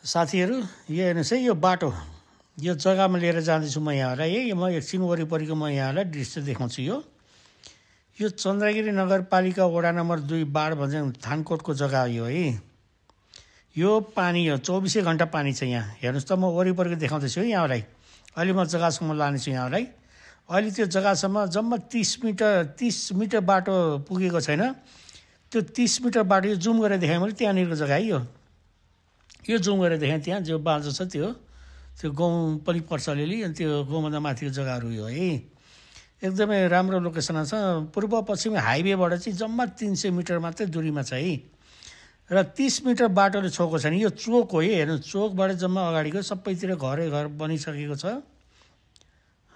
साथीहरू यो हेर्नुहोस् है, यो बाटो यो जग्गामा लिएर जाँदैछु म यहाँलाई है। म एकछिन वरिपरिको म यहाँलाई दृश्य देखाउँछु। यो चन्द्रगिरी नगरपालिका वडा नम्बर 2 बाढ भन्छ थानकोटको जग्गा हो है। यो पानी हो, 24 घण्टा पानी छ यहाँ। हेर्नुहोस् त, म वरिपरिको देखाउँदैछु है यहाँलाई। अहिले म जग्गासम्म लानेछु यहाँलाई। अहिले त्यो जग्गासम्म जम्मा 30 मिटर बाटो पुगेको छैन। त्यो 30 मिटर बाटो यो जुम गरेर देखाएँ मैले, त्यहाँनिरको जग्गा है यो जुम गरेर देखाएँ। त्यहाँ जो बाँझो छ त्यो गाउँ पनि पर्छ अलिअलि, अनि त्यो गाउँभन्दा माथिको जग्गाहरू यो है। एकदमै राम्रो लोकेसनमा छ। पूर्व पश्चिमी हाइवेबाट चाहिँ जम्मा 300 मिटर मात्रै दूरीमा छ है। र 30 मिटर बाटोले छोएको छैन। यो चोक हो है, हेर्नु, चोकबाट जम्मा अगाडिको सबैतिर घर बनिसकेको छ।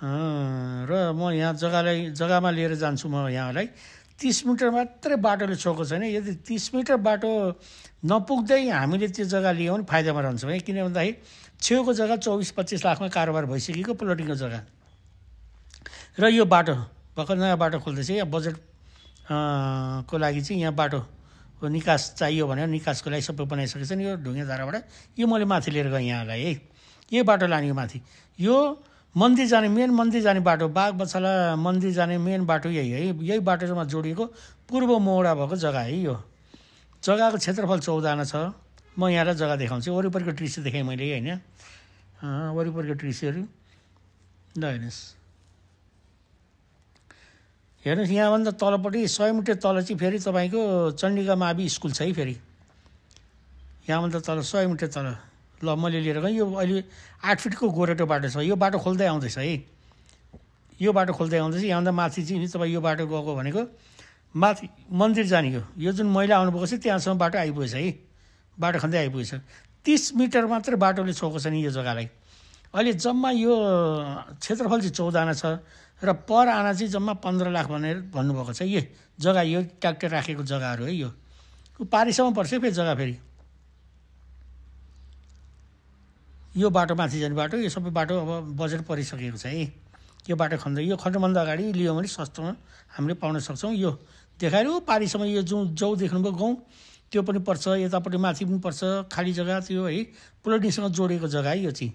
र म यहाँ जग्गामा लिएर जान्छु म यहाँलाई। 30 मिटर मात्रै बाटोले छोएको छैन। यदि 30 मिटर बाटो नपुग्दै हामीले त्यो जग्गा लियौँ भने फाइदामा रहन्छौँ है। किन भन्दाखेरि छेउको जग्गा 24-25 लाखमा कारोबार भइसकेको प्लटिङको जग्गा। र यो बाटो भर्खर नयाँ बाटो खोल्दैछ। यहाँ बजेट को लागि चाहिँ यहाँ बाटो निकास चाहियो भनेर निकासको लागि सबै बनाइसकेको छ नि। यो ढुङ्गेधाराबाट यो मैले माथि लिएर गएँ यहाँलाई है। यो बाटो लाने यो माथि, यो मन्दिर जाने मेन मन्दिर जाने बाटो, बाघबछाला मन्दिर जाने मेन बाटो यही है। यही बाटोमा जोडिएको पूर्व मोडा भएको जग्गा है। यो जग्गाको क्षेत्रफल 14 आना छ। म यहाँलाई जग्गा देखाउँछु। वरिपरिको दृश्य देखाएँ मैले होइन, वरिपरिको दृश्यहरू ल हेर्नुहोस्। यहाँभन्दा तलपट्टि 100 मिटर तल चाहिँ फेरि तपाईँको चण्डिका मावि स्कुल छ है। फेरि यहाँभन्दा तल 100 मिटर तल ल मैले लिएर गएँ। यो अहिले 8 फिटको गोरेटो बाटो छ। यो बाटो खोल्दै आउँदैछ है। यो बाटो खोल्दै आउँदैछ। यहाँभन्दा माथि चाहिँ नि तपाईँ यो बाटो गएको भनेको माथि मन्दिर जाने यो जुन महिला आउनुभएको छ त्यहाँसम्म बाटो आइपुगेछ है। बाटो खन्दै आइपुगेछ। 30 मिटर मात्रै बाटोले छोएको छ नि यो जग्गालाई। अहिले जम्मा यो क्षेत्रफल चाहिँ 14 आना छ र पर आना चाहिँ जम्मा 15 लाख भनेर भन्नुभएको छ। यो जग्गा यो ट्र्याक्टर राखेको जग्गाहरू है। यो पारीसम्म पर्छ फेरि जग्गा। फेरि यो बाटो माथि जाने बाटो, यो सबै बाटो अब बजेट परिसकेको छ है। यो बाटो खण्डभन्दा अगाडि लियो भने सस्तोमा हामीले पाउन सक्छौँ। यो देखाएर पारीसम्म यो जौ देख्नुभयो गाउँ, त्यो पनि पर्छ। यतापट्टि माथि पनि पर्छ, खाली जग्गा त्यो है। प्लटिङसँग जोडिएको जग्गा है यो चाहिँ।